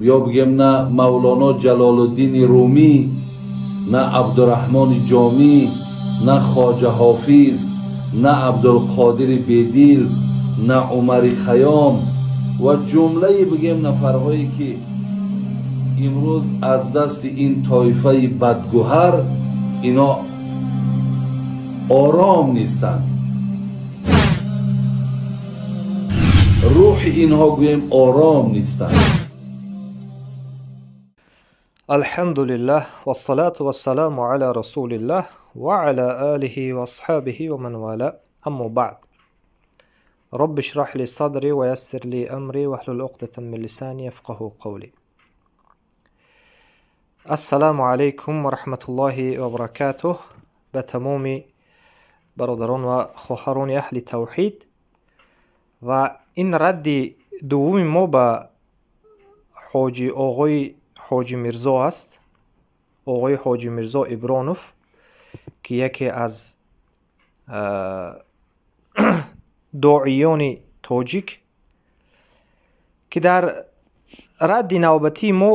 Ё бигем на Мавлоно Ҷалолуддини Румӣ, на Абдураҳмони Ҷомӣ, на Хоҷа Ҳофиз, на Абдулқодири Бедил, на Умари Хайём ва ҷумлаи бигем нафарҳое ки имрӯз аз дасти ин тоифаи бадгӯҳар ино ором нестанд. Рӯҳи инҳо гӯем ором нестанд. Алҳамдулиллаҳ вассалату вассаламу ала расулиллаҳ ва ала алиҳи ва асҳобиҳи ва ман вала, аммо баъд. Робби шраҳ ли садри ва яссир ли амри ваҳлул уқдатан мин лисани яфқаҳу қавли. Ассалому алайкум ва раҳматуллоҳи ва баракатуҳ. Ба тамоми бародарон ва хоҳарони аҳли тавҳид. Ва ин радди дуввуми мо ба ҳоҷи оғои Ҳоҷи Мирзо аст. Оғои Ҳоҷи Мирзо Ибронов, ки яке аз доиёни тоҷик, ки дар радди навбатии мо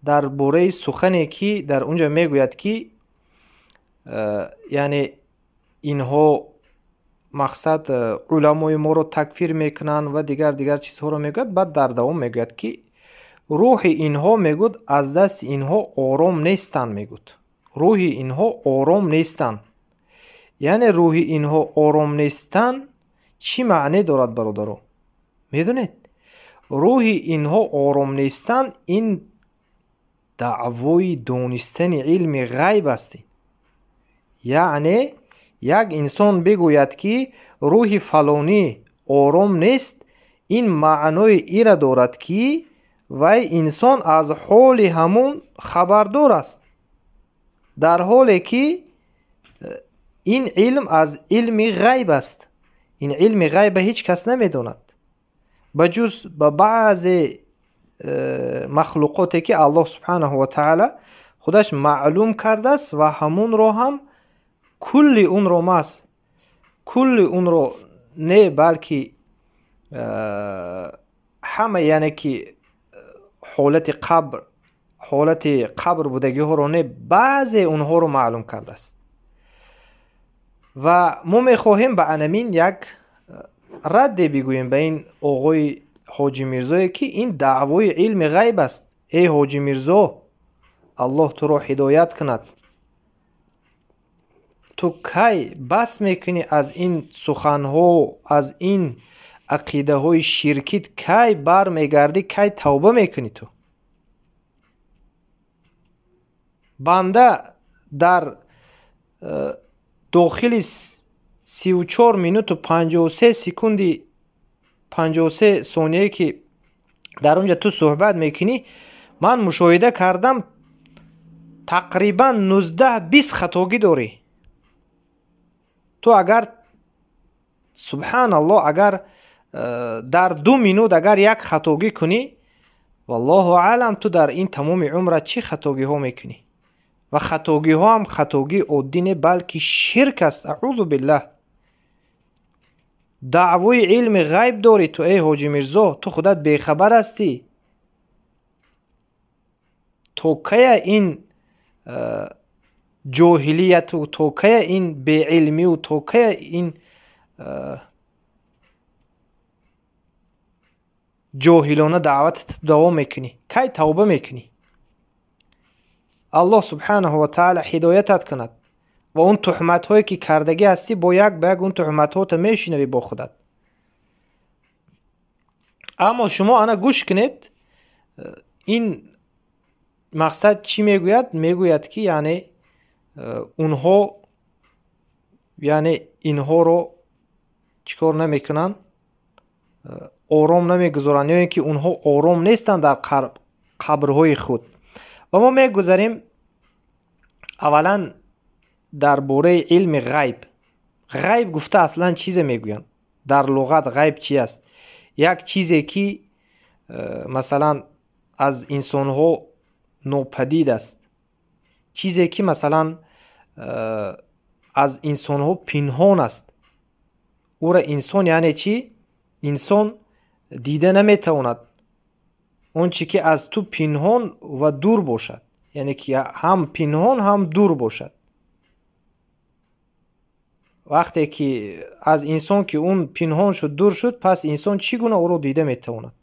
дар бораи сухане ки дар унҷа мегӯяд, ки яъне инҳо мақсад уламои моро такфир мекунанд ва дигар дигар чизҳоро мегӯяд. Баъд дар давом мегӯяд, ки рӯҳи инҳо, мегӯд, аз дасти инҳо ором нестанд, мегӯд. Рӯҳи инҳо ором нестанд. Яъне рӯҳи инҳо ором нестанд чӣ маъне дорад, бародаро? Медонед? Рӯҳи инҳо ором нестанд ин даъвои донистани илми ғайб аст. Яъне як инсон бигӯяд, ки рӯҳи фалонӣ ором нест, ин маънои ира дорад, ки вай инсон аз ҳоли ҳамун хабардор аст, дар ҳоле ки ин илм аз илми ғайб аст. Ин илми ғайба ҳеҷ кас намедонад, ба ҷуз ба баъзе махлуқоте ки Аллоҳ субҳанаҳу ва таъала худаш маълум кардааст ва ҳамунро ҳам кулли унро мас, кулли унро не, балки ҳама, яъне ки ҳолати қабр, ҳолати қабр будагиҳоро не, баъзе онҳоро маълум кардааст. Ва мо мехоҳем ба анамин як радде бигӯем ба ин оғои Ҳоҷи Мирзое, ки ин даъвои илми ғайб аст. Эй Ҳоҷи Мирзо, Аллоҳ туро ҳидоят кунад. Ту кай бас мекунӣ аз ин суханҳо, аз ин ақидаҳои ширкит, кай бармегардӣ, кай тавба мекунӣ ту? Банда дар дохили 34 минуту 53 секунди 53 сонияе ки дар онҷа ту суҳбат мекунӣ, ман мушоҳида кардам, тақрибан 19-20 хатогӣ дорӣ. Ту агар, субҳаналлоҳ, агар дар 2 минут агар як хатогӣ кунӣ, валлоҳу аълам, ту дар ин тамоми умрат чӣ хатогиҳо мекунӣ? Ва хатогиҳо ҳам хатогии оддӣ не, балки ширк аст. Аъузу биллаҳ. Даъвои илми ғайб дорӣ ту, эй Ҳоҷи Мирзо, ту худат бехабар ҳастӣ. То кая ин ҷоҳилияту, то кая ин беилмию, то кая ин ҷоҳилона даъватат давом мекунӣ? Кай тавба мекунӣ? Аллоҳ субҳанаҳу ва таъала ҳидоятат кунад ва он туҳматҳое ки кардагӣ ҳастӣ, бо як ба як он туҳматҳота мешунавӣ бо худат. Аммо шумо ана гӯш кунед, ин мақсад чӣ мегӯяд? Мегӯяд, ки яъне онҳо, яъне инҳоро чӣ кор намекунанд? Ором намегузоранд, ё ин ки онҳо ором нестанд дар қабрҳои худ. Ва мо мегузарем аввалан дар бораи илми ғайб. Ғайб гуфта аслан чизе мегӯянд? Дар луғат ғайб чи аст? Як чизе ки масалан аз инсонҳо нопадид аст, чизе ки масалан аз инсонҳо пинҳон аст. Ӯра инсон, яъне чӣ? Инсон дида наметавонад. Он чӣ ки аз ту пинҳон ва дур бошад, яъне ки ҳам пинҳон, ҳам дур бошад. Вақте ки аз инсон ки он пинҳон шуд, дур шуд, пас инсон чӣ гуна ӯро дида метавонад?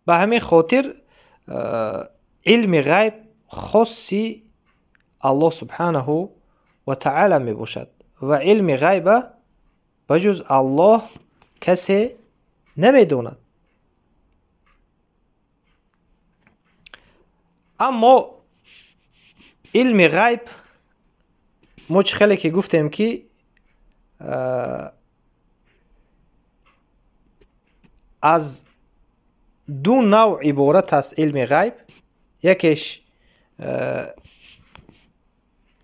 Ба ҳамин хотир илми ғайб хоси Аллоҳ субҳанаҳу ва таъала мебошад ва илми ғайба ба ҷуз Аллоҳ касе намедонад. Аммо илми ғайб мо чӣ хеле ки гуфтем ки аз ду навъ иборат аст илми ғайб. Якеш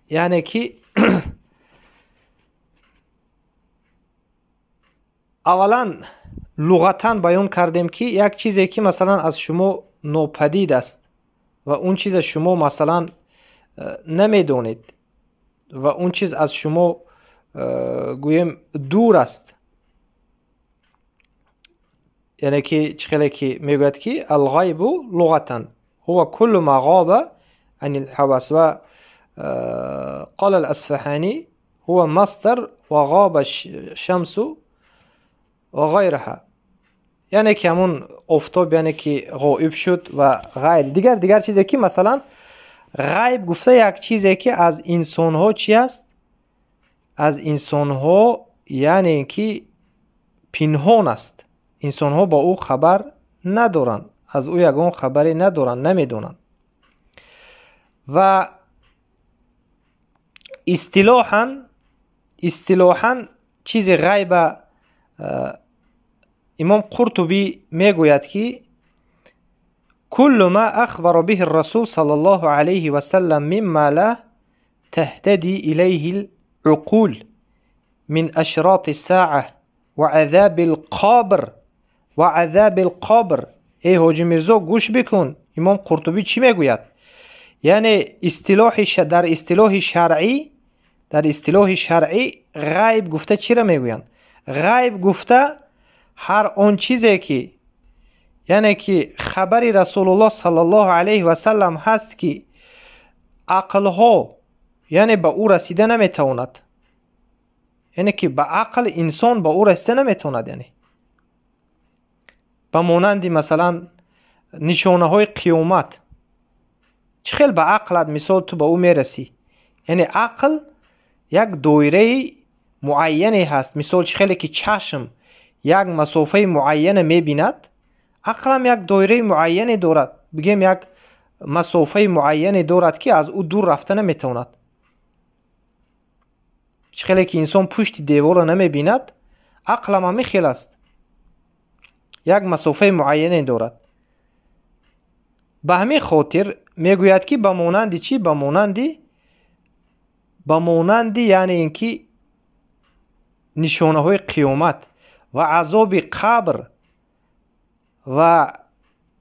яъне ки аввалан луғатан баён кардем ки як чизе ки масалан аз шумо нопадид аст ва он чиза шумо масалан намедонед ва он чиз аз шумо гӯем дур аст, яъне ки чӣ хеле ки мегӯяд ки алғайбу луғатан ҳува куллу ма ғоба ани лҳавас ва қола аласфаҳанӣ ҳува масдар ва ғоба шамсу ва ғайраҳа, яъне ки ҳамун офтоб яъне ки ғоиб шуд ва ғайр дигар чизе ки масалан ғайб гуфта як чизе ки аз инсонҳо чи аст? Аз инсонҳо яъне ки пинҳон аст, инсонҳо ба ӯ хабар надоранд, аз ӯ ягон хабаре надоранд, намедонанд. Ва истилоҳан чизи ғайба имом Қуртубӣ мегӯяд ки куллу ма ахбара биҳи расул саллаллоҳу алайҳи васаллам мимма ла таҳтади илайҳи луқул мин ашроти саа ва азаби лқабр ва азаби лқабр. Эй ҳоҷи Мирзо, гӯш бикун, имом Қуртубӣ чӣ мегӯяд? Яъне дар истилоҳи шаръӣ ғайб гуфта чиро мегӯянд? Ғайб гуфта ҳар он чизе ки яъне ки хабари Расулуллоҳ саллаллоҳу алайҳи васаллам ҳаст ки ақлҳо яъне ба ӯ расида наметавонад, яъне ки ба ақл инсон ба ӯ расида наметавонад, яъне ба монанди масалан нишонаҳои қиёмат чӣ хел ба ақлат мисол ту ба ӯ мерасӣ? Яъне ақл як доираи муайяне ҳаст. Мисол чӣ хеле ки чашм як масофаи муайяне мебинад, ақлам як доираи муайяне дорад, бигем як масофаи муайяне дорад ки аз ӯ дур рафта наметавонад. Чӣ хеле ки инсон пушти деворро намебинад, ақлам ҳамин хел аст, як масофаи муайяне дорад. Ба ҳамин хотир мегӯяд ки ба монанди чӣ? Ба монанди яъне ин ки нишонаҳои қиёмат ва азоби қабр ва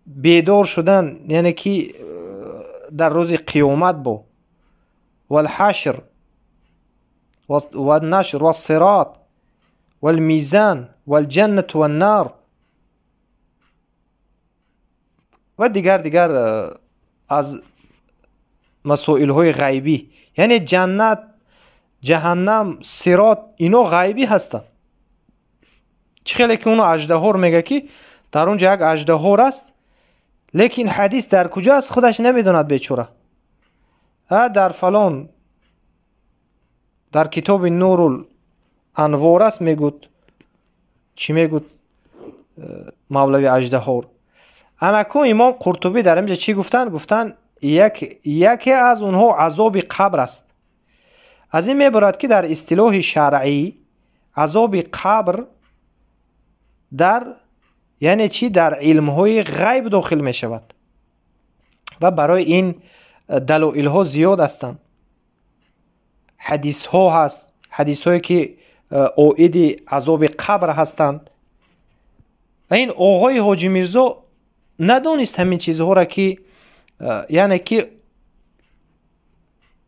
бедор шудан, яъне ки дар рӯзи қиёмат бо валҳашр валнашр вассирот валмизан валҷаннату ваннар ва дигар аз масоилҳои ғайбӣ, яъне ҷаннат, ҷаҳаннам, сирот, ино ғайбӣ ҳастанд. Чӣ хеле ки оно аждаҳор мега ки дар он ҷо як аждаҳор аст, лекин ҳадис дар куҷо аст худаш намедонад бечора. Дар фалон дар китоби Нурул Анвор аст, мегӯд чӣ мегӯд мавлави аждаҳор. Анакун имом Қуртубӣ дар инҷа чӣ гуфтанд? Гуфтанд яке аз онҳо азоби қабр аст. Аз ин мебарад ки дар истилоҳи шаръӣ азоби қабр дар яъне чӣ? Дар илмҳои ғайб дохил мешавад ва барои ин далоилҳо зиёд ҳастанд. Ҳадисҳо ҳаст, ҳадисҳое ки оиди азоби қабр ҳастанд. Ва ин оғои ҳоҷи Мирзо надонист ҳамин чизҳоро ки яъне ки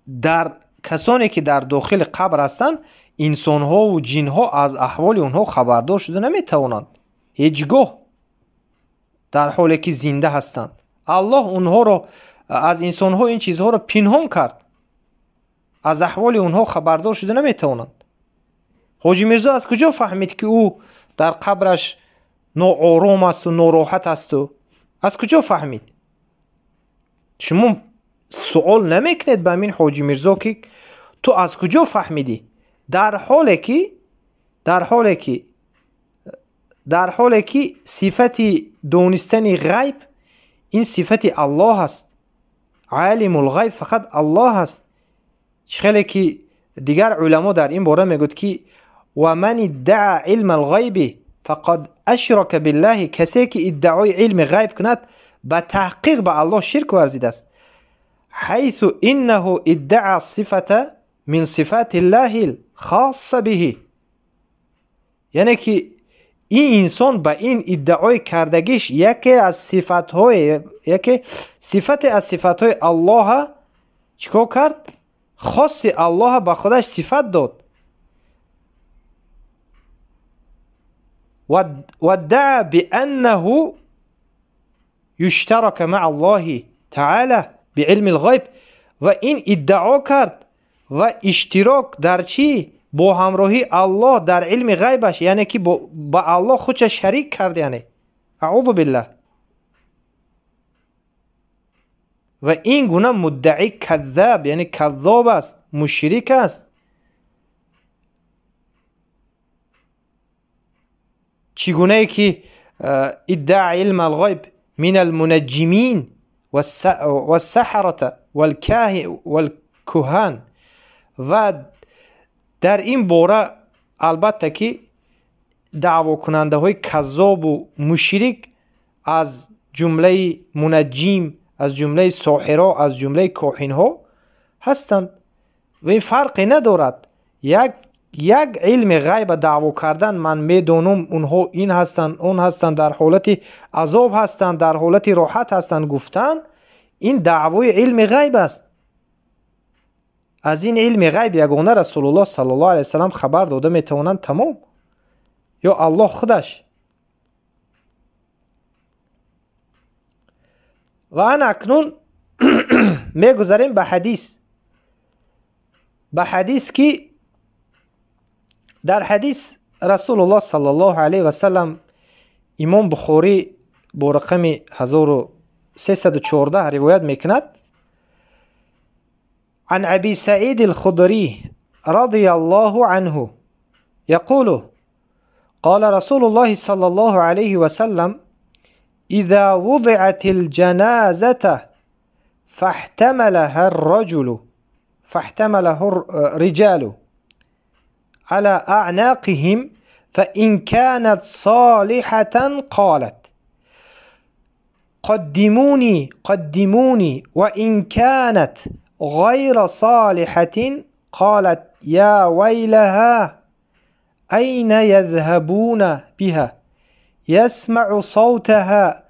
дар касоне ки дар дохили қабр ҳастанд, инсонҳову ҷинҳо аз аҳволи онҳо хабардор шуда наметавонанд. Ҳеҷ гоҳ дар ҳоле ки зинда ҳастанд. Аллоҳ онҳоро аз инсонҳо ин чизҳоро пинҳон кард. Аз аҳволи онҳо хабардор шуда наметавонанд. Ҳоҷи Мирзо аз куҷо фаҳмид, ки ӯ дар қабраш ноором асту нороҳат асту? Аз куҷо фаҳмид? Шумо суол намекунед ба ҳамин Ҳоҷи Мирзо, ки ту аз куҷо фаҳмидӣ? Дар ҳоле ки сифати донистани ғайб ин сифати Аллоҳ аст. Алимул ғайб фақат Аллоҳ аст. Чӣ хеле ки дигар уламо дар ин бора мегӯяд, ки ва ман иддаъа илма алғайби фақад ашрака биллаҳи, касе ки иддаои илми ғайб кунад, ба таҳқиқ ба Аллоҳ ширк варзидааст. Ҳайсу иннаҳу иддаъа сифата мин сифати ллаҳи лхосса биҳи, яъне ки ин инсон ба ин иддаои кардагиш яке аз сифатҳои, яке сифате аз сифатҳои Аллоҳа чӣ кор кард? Хоси Аллоҳа ба худаш сифат дод. Ваддаъа бианнаҳу юштарака маа Аллоҳи таъала биилми лғайб, ва ин иддао кард ва иштирок дар чӣ? Бо ҳамроҳии Аллоҳ дар илми ғайбаш, яъне ки ба Аллоҳ худша шарик кард, яъне аъузу биллаҳ. Ва ин гуна муддаӣ каззаб, яъне каззоб аст, мушрик аст. Чӣ гунае ки иддаъа илма алғайб мин алмунаҷҷимин вассаҳарата валкуҳан. Ва дар ин бора албатта ки даъвокунандаҳои каззобу мушрик аз ҷумлаи мунаҷҷим, аз ҷумлаи соҳиро, аз ҷумлаи коҳинҳо ҳастанд. Ва ин фарқе надорад. Як илми ғайба даъво кардан, ман медонам, онҳо ин ҳастанд, он ҳастанд, дар ҳолати азоб ҳастанд, дар ҳолати роҳат ҳастанд гуфтан, ин даъвои илми ғайб аст. Аз ин илми ғайб ягона Расулуллоҳ саллаллоҳу алайҳи васаллам хабар дода метавонанд, тамом, ё Аллоҳ худаш. Ва ана акнун мегузарем ба ҳадис, ки дар ҳадис Расулуллоҳ саллаллоҳу алайҳи васаллам, Имом Бухорӣ бо рақами 1314 ривоят мекунад: عن أبي سعيد الخدري رضي الله عنه يقول: قال رسول الله صلى الله عليه وسلم: إذا وضعت الجنازة فاحتملها الرجل فاحتمله الرجال على أعناقهم، فإن كانت صالحة قالت: قدموني قدموني، وإن كانت غير صالحة قالت: يا ويلها، أين يذهبون بها؟ يسمع صوتها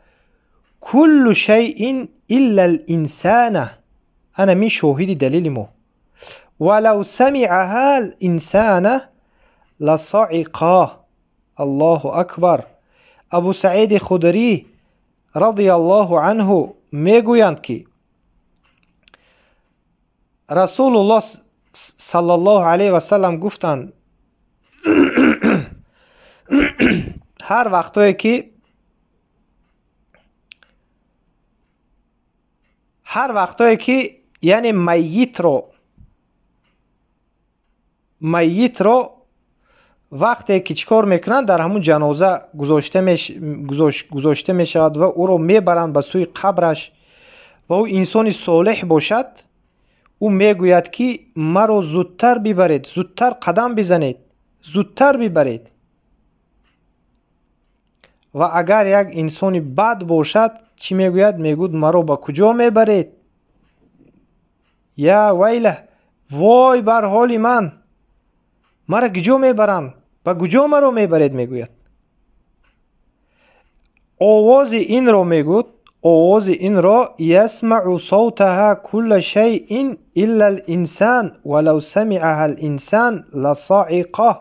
كل شيء إلا الإنسان. ана мин шоҳиди далели мо: ولو سمعها الإنسان لصعقا. Аллоҳу акбар! Абу Саиди Худрӣ радиаллоҳу анҳу мегӯянд, ки Расулуллоҳ саллаллоҳу алайҳи васаллам гуфтанд: ҳар вақтое ки, яъне майитро вақте ки чӣ кор мекунанд, дар ҳамун ҷаноза гузошта мешавад ва ӯро мебаранд ба сӯи қабраш, ва ӯ инсони солеҳ бошад, ӯ мегӯяд, ки маро зудтар бибаред, зудтар қадам бизанед, зудтар бибаред. Ва агар як инсони бад бошад, чӣ мегӯяд? Мегӯяд: маро ба куҷо мебаред? Я вайла, вой бар ҳоли ман, мара куҷо мебаранд, ба куҷо маро мебаред, мегӯяд. Овози инро, мегӯд, овози инро يسمع صوتها كل شيء إلا الإنسان ولو سمعها الإنسان لصعقا.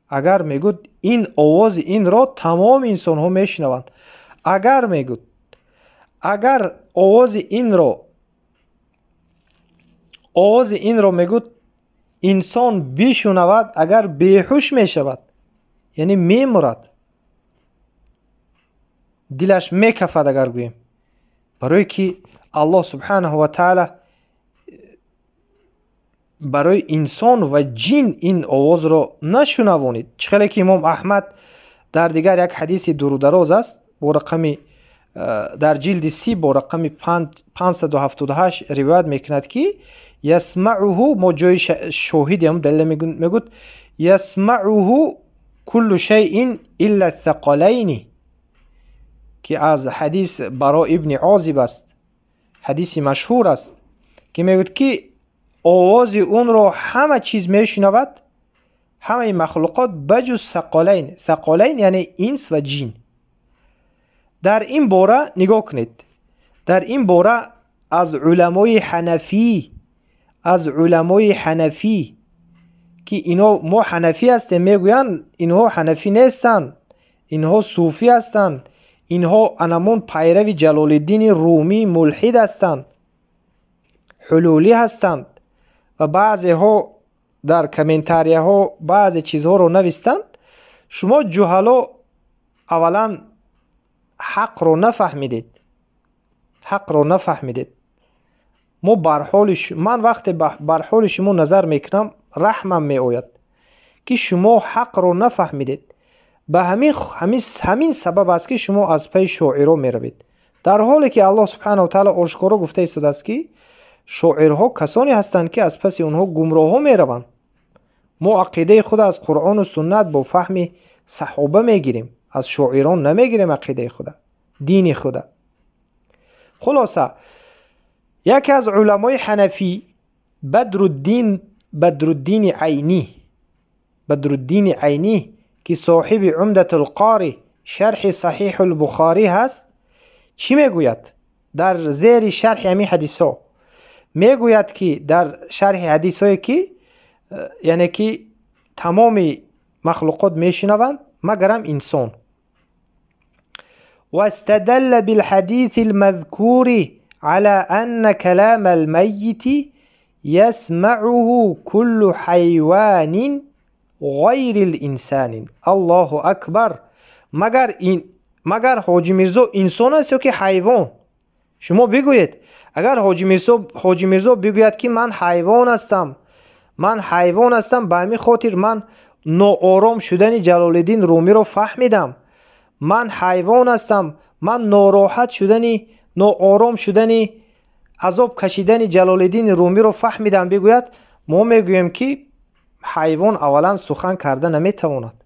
Агар мегӯд ин овози инро тамоми инсонҳо мешунаванд. Агар мегӯд, агар овози инро мегӯд инсон бишунавад, агар беҳуш мешавад, яъне мемурад, дилаш мекафад. Агар гӯем, барое ки Аллоҳ субҳанаҳу ва таъала барои инсон ва ҷин ин овозро нашунавонид. Чӣ хеле ки имом Аҳмад дар дигар як ҳадиси дурудароз аст бо рақами дар ҷилди 30 бо рақами 578 ривоят мекунад ки ясмауҳу, мо ҷои шоҳиди ҳам далила мегӯд, ясмауҳу куллу шайин илла сақалайни, ки аз ҳадис Баро ибни Озиб аст, ҳадиси машҳур аст, ки мегӯд ки овози онро ҳама чиз мешунавад, ҳамаи махлуқот баҷуз сақалайн. Сақалайн яъне инс ва ҷин. Дар ин бора нигоҳ кунед, дар ин бора аз уламои ҳанафӣ, аз уламои ҳанафӣ ки ино мо ҳанафӣ ҳастем мегӯянд, инҳо ҳанафӣ нестанд, инҳо суфӣ ҳастанд, инҳо анамон пайрави Ҷалолиддини Румӣ мулҳид ҳастанд, ҳулулӣ ҳастанд. Ва баъзеҳо дар комментарияҳо баъзе чизҳоро навистанд. Шумо ҷуҳало аввалан ҳақро нафаҳмидед, ҳақро нафаҳмидед. Мо бар ҳоли ман вақте бар ҳоли шумо назар мекунам, раҳмам меояд ки шумо ҳақро нафаҳмидед. Ба ҳамин сабаб аст ки шумо аз пайи шоиро меравед, дар ҳоле ки Аллоҳ субҳанаҳу ва таъала ошкоро гуфта истодааст ки шоирҳо касоне ҳастанд ки аз паси онҳо гумроҳҳо мераванд. Мо ақидаи худ аз Қуръону суннат бо фаҳми саҳоба мегирем, аз шоирон намегирем ақидаи худа, дини худа. Хулоса, яке аз уламои ҳанафӣ Бадруддини Айнӣ, Бадруддини Айнӣ ки соҳиби Умдатулқори шарҳи Саҳиҳулбухорӣ ҳаст, чӣ мегӯяд дар зери шарҳи ҳамин ҳадисҳо? Мегӯяд ки дар шарҳи ҳадисҳое ки яъне ки тамоми махлуқот мешунаванд магарам инсон. واستدل بالحديث المذكور على أن كلام الميت يسمعه كل حيوان غير الإنسان. الله أكبر. مگر حاجی میرزا انسان است یا که حیوان؟ شما بگویید. اگر حاجی میرزا بگوید که من حیوان هستم، من حیوان هستم، به همین خاطر من ناآرام شدن جلال رومی رو فهمیدم، من حیوان هستم، من ناراحت شدنی، ناآرام شدنی، عذاب کشیدن جلال رومی رو فهمیدم بگوید، ما میگوییم که حیوان اولا سخن کرده نمیتواند،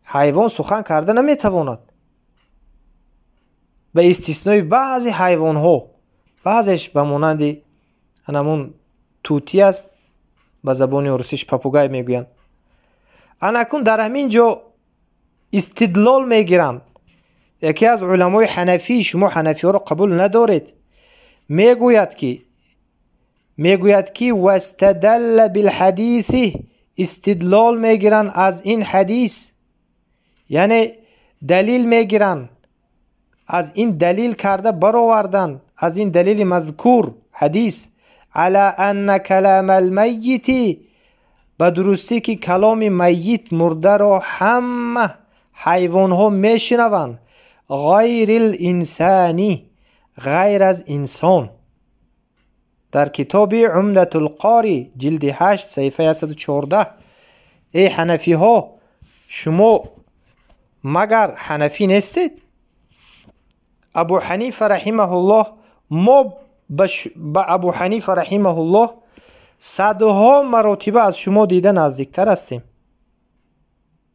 حیوان سخن کرده نمیتواند، به استثنای بعضی حیوان ها، بعضیش به مانند همون توتی است، به زبان روسیش پاپوگای میگویند. انکون در همین جا استدلال میگیرند. یکی از علمای حنفی، شما حنفی ها را قبول ندارید، میگوید که واستدل بالحدیث، استدلال میگیرند از این حدیث، یعنی دلیل میگیرند از این دلیل کرده برآوردن از این دلیل مذکور حدیث، علی ان کلام المیت، به درستی که کلام میت مرده را همه حیوان ها میشنوند، غیر الانسانی، غیر از انسان. در کتاب عمدة القاری جلد 8 صفحه 114. ای حنفی ها، شما مگر حنفی نیستید؟ ابو حنیفه رحمه الله، ما به ابو حنیفه رحمه الله صدها مراتبه از شما دیده نزدیکتر هستیم.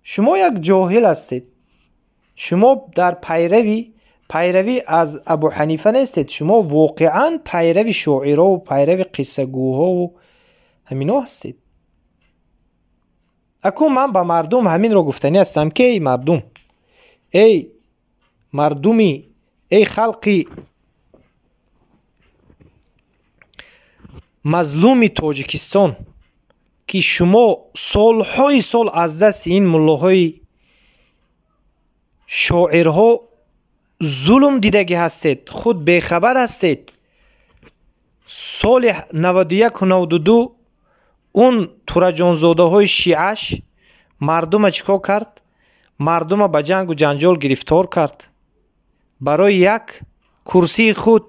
شما یک جاهل هستید، شما در پیروی از ابو حنیفه نیستید، شما واقعا پیروی شاعرها و پیروی قصه گوها و همینا هستید. اکنون من به مردم همین رو گفتنی هستم که ای مردم، ای مردمی، ای خلقی مظلومی تاجیکستان Ки шумо солҳои сол аз дасти ин муллоҳои шоирҳо зулм дидагӣ ҳастед, худ бехабар ҳастед. Соли 91-92 он тураҷонзодаҳои шиаш мардума чӣ кор кард? Мардума ба ҷангу ҷанҷол гирифтор кард барои як курсии худ.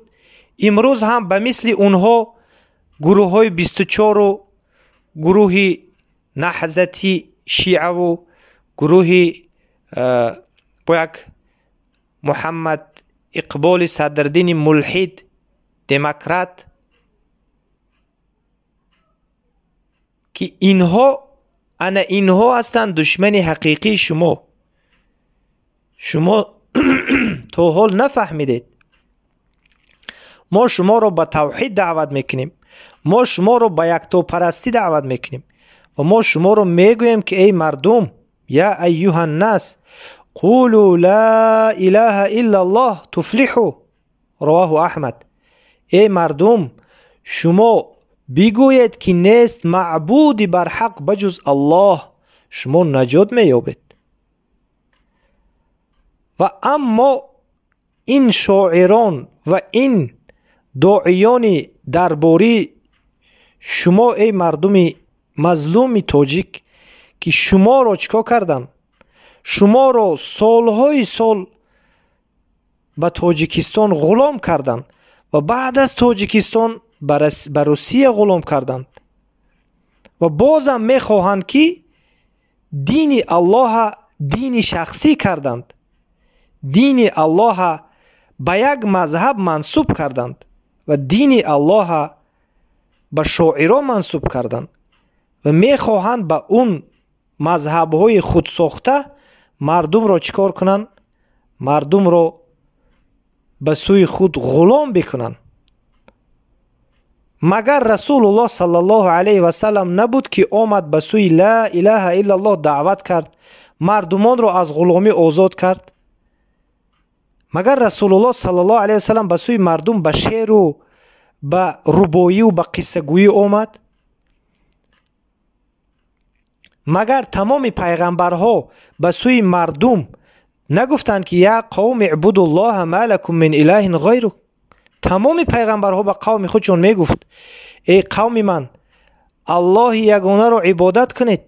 Имрӯз ҳам ба мисли онҳо гурӯҳҳои 24-у гурӯҳи наҳзати шиаву гурӯҳи бо як Муҳаммад Иқболи Садриддини мулҳид демократ, ки инҳо ана инҳо ҳастанд душмани ҳақиқии шумо. Шумо то ҳол нафаҳмидед. Мо шуморо ба тавҳид даъват мекунем, мо шуморо ба яктопарастӣ даъват мекунем ва мо шуморо мегӯем, ки эй мардум, я айюҳа ннас қулу ла илаҳа иллаллоҳ туфлиҳу, равоҳу Аҳмад. Эй мардум, шумо бигӯед, ки нест маъбуди барҳақ ба ҷуз Аллоҳ, шумо наҷот меёбед. Ва аммо ин шоирон ва ин доиёни дарборӣ шумо, эй мардуми мазлуми тоҷик, ки шуморо чӣ кор карданд? Шуморо солҳои сол ба Тоҷикистон ғулом карданд ва баъд аз Тоҷикистон ба Русия ғулом карданд ва бозам мехоҳанд, ки дини Аллоҳа дини шахсӣ карданд, дини Аллоҳа ба як мазҳаб мансуб карданд ва дини Аллоҳа ба шоиро мансуб карданд ва мехоҳанд ба он мазҳабҳои худсохта мардумро чӣ кор кунанд? Мардумро ба сӯи худ ғулом бикунанд. Магар Расулуллоҳ саллаллоҳу алайҳи васаллам набуд, ки омад ба сӯи ла илаҳа иллаллоҳ даъват кард, мардумонро аз ғуломӣ озод кард? Магар Расулуллоҳ саллаллоҳу алайҳи васаллам ба сӯи мардум ба шеъру ба рубоию ба қиссагӯӣ омад? Магар тамоми пайғамбарҳо ба сӯи мардум нагуфтанд, ки я қавми ибудуллоҳа ма лакум мин илаҳин ғайру? Тамоми пайғамбарҳо ба қавми худшон мегуфт: эй қавми ман, Аллоҳи ягонаро ибодат кунед,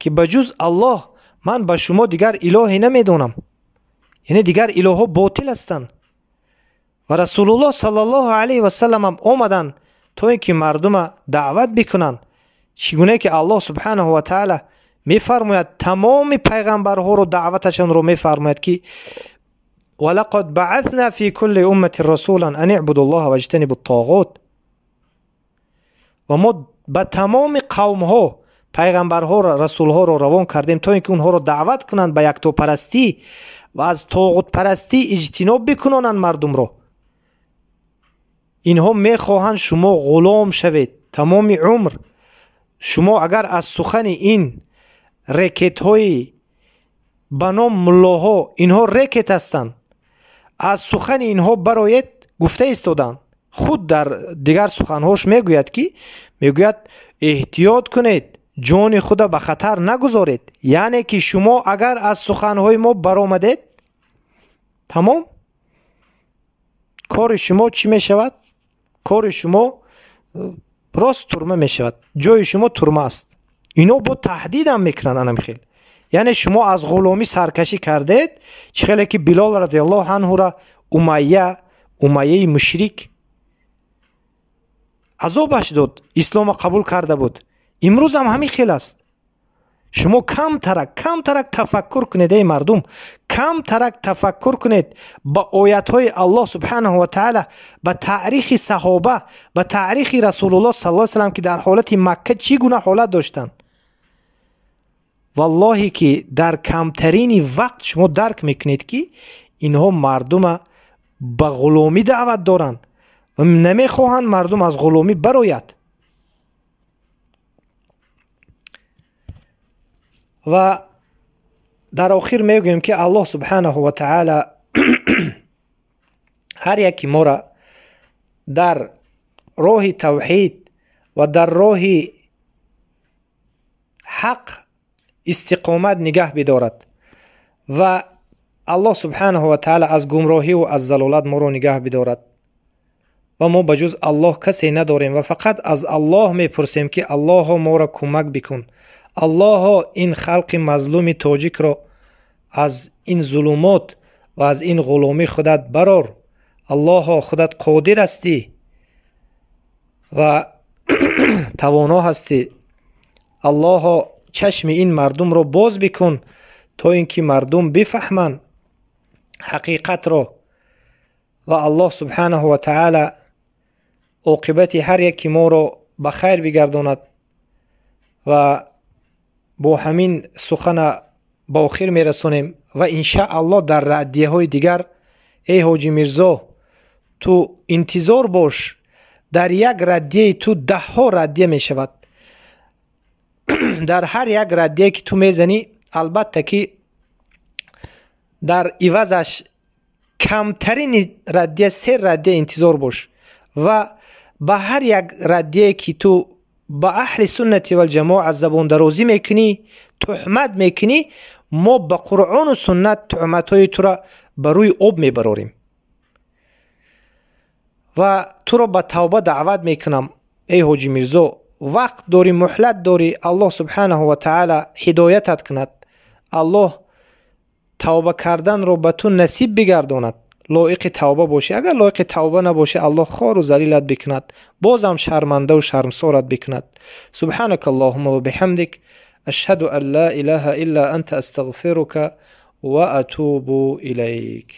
ки ба ҷуз Аллоҳ ман ба шумо дигар илоҳе намедонам. Яъне дигар илоҳҳо ботил ҳастанд. Ва Расулуллоҳ саллаллоҳу алайҳи васаллам ҳам омаданд то ин ки мардума даъват бикунанд, чӣ гуна ки Аллоҳ субҳанаҳу ва таъала мефармояд, тамоми пайғамбарҳоро даъваташонро мефармояд, ки валақад баъасна фи кулли умматин расулан ан ибуду ллоҳа ваҷтанибу ттоғут. Ва мо ба тамоми қавмҳо пайғамбарҳоро, расулҳоро равон кардем, то ин ки онҳоро даъват кунанд ба яктопарастӣ ва аз тоғутпарастӣ иҷтиноб бикунонанд мардумро. Инҳо мехоҳанд шумо ғулом шавед тамоми умр. Шумо агар аз сухани ин рекетҳои ба ном муллоҳо, инҳо рекет ҳастанд, аз сухани инҳо бароед, гуфта истоданд. Худ дар дигар суханҳош мегӯяд, ки мегӯяд эҳтиёт кунед, ҷони худа ба хатар нагузоред. Яъне ки шумо агар аз суханҳои мо баромадед, тамом, кори шумо чӣ мешавад? Кори шумо рост турма мешавад, ҷои шумо турма аст. Ино бо таҳдидам мекунанд анам хел. Яъне шумо аз ғуломӣ саркашӣ кардед, чӣ хеле ки Билол радиаллоҳу анҳура Умайяи мушрик азобаш дод, ислома қабул карда буд. Имрӯз ҳам ҳамин хел аст. Шумо камтарак тафаккур кунед, эй мардум, камтарак тафаккур кунед ба оятҳои Аллоҳ субҳанаҳу ва таъала, ба таърихи саҳоба, ба таърихи Расулуллоҳ саллаллоҳу алайҳи васаллам, ки дар ҳолати Макка чӣ гуна ҳолат доштанд. Валлоҳе ки дар камтарини вақт шумо дарк мекунед, ки инҳо мардума ба ғуломӣ даъват доранд ва намехоҳанд мардум аз ғуломӣ барояд. Ва дар охир мегӯем, ки Аллоҳ субҳанаҳу ва таъала ҳар яки моро дар роҳи тавҳид ва дар роҳи ҳақ истиқомат нигаҳ бидорад ва Аллоҳ субҳанаҳу ва таъала аз гумроҳиву аз залолат моро нигаҳ бидорад. Ва мо ба ҷуз Аллоҳ касе надорем ва фақат аз Аллоҳ мепурсем, ки Аллоҳо, моро кӯмак бикун, Аллоҳо, ин халқи мазлуми тоҷикро аз ин зулумот ва аз ин ғуломӣ худат барор. Аллоҳо, худат қодир ҳастӣ ва тавоно ҳастӣ. Аллоҳо, чашми ин мардумро боз бикун, то ин ки мардум бифаҳманд ҳақиқатро. Ва Аллоҳ субҳанаҳу ва таъала оқибати ҳар яки моро ба хайр бигардонад. Ва бо ҳамин сухана ба охир мерасонем ва иншааллоҳ дар раддияҳои дигар, эй Ҳоҷи Мирзо, ту интизор бош, дар як раддияи ту даҳҳо раддия мешавад. Дар ҳар як раддие ки ту мезанӣ, албатта ки дар ивазаш камтарини раддия се раддия интизор бош. Ва ба ҳар як раддие ки ту ба аҳли суннати валҷамоа забондарозӣ мекунӣ, туҳмат мекунӣ, мо ба Қуръону суннат туҳматҳои тура ба рӯи об мебарорем. Ва туро ба тавба даъват мекунам, эй Ҳоҷи Мирзо. Вақт дорӣ, муҳлат дорӣ. Аллоҳ субҳанаҳу ва таъала ҳидоятат кунад, Аллоҳ тавба карданро ба ту насиб бигардонад, лоиқи тавба бошӣ. Агар лоиқи тавба набошӣ, Аллоҳ хору залилат бикунад, бозам шармандаву шармсорат бикунад. Субҳанака Аллоҳума ва биҳамдик, ашҳаду ан ла илаҳа илла анта, астағфирука ва атубу илайк.